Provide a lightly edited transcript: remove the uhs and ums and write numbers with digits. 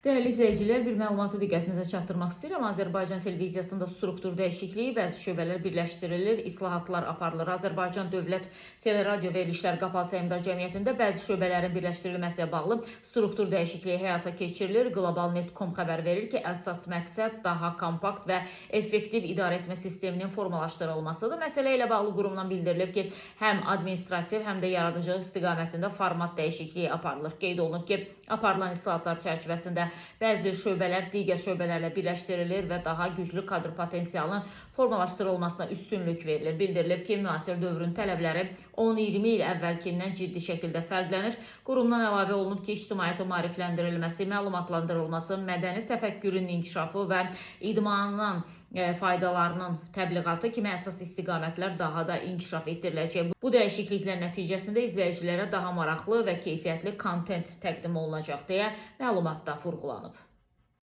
Dəyərli izləyicilər, bir məlumatı diqqətinizə çatdırmaq istəyirəm. Azərbaycan televiziyasında struktur dəyişikliyi, bəzi şöbələr birləşdirilir, islahatlar aparılır. Azərbaycan Dövlət Teleradio Verilişlər Qapalı Səhmdar Cəmiyyətində bəzi şöbələrin birləşdirilməsi ilə bağlı struktur dəyişikliyi həyata keçirilir. Globalnet.com xəbər verir ki, əsas məqsəd daha kompakt və effektiv idarəetmə sisteminin formalaşdırılmasıdır. Məsələ ilə bağlı qurumdan bildirilib ki, həm administrativ, həm də yaradıcılıq istiqamətində format dəyişikliyi aparılır. Qeyd olunub ki, aparılan islahatlar çərçivəsində bəzi şöbələr digər şöbələrlə birləşdirilir və daha güclü kadr potensialının formalaşdırılmasına üstünlük verilir. Bildirilib ki, müasir dövrün tələbləri 10-20 il əvvəlkindən ciddi şəkildə fərqlənir. Qurumdan əlavə olunub ki, ictimaiyyətin maarifləndirilməsi, məlumatlandırılması, mədəni təfəkkürün inkişafı və idmanın faydalarının təbliğatı kimi əsas istiqamətlər daha da inkişaf etdiriləcək. Bu dəyişikliklər nəticəsində izləyicilərə daha maraqlı və keyfiyyətli kontent təqdim olunacaq deyə məlumatda vurğulanıb.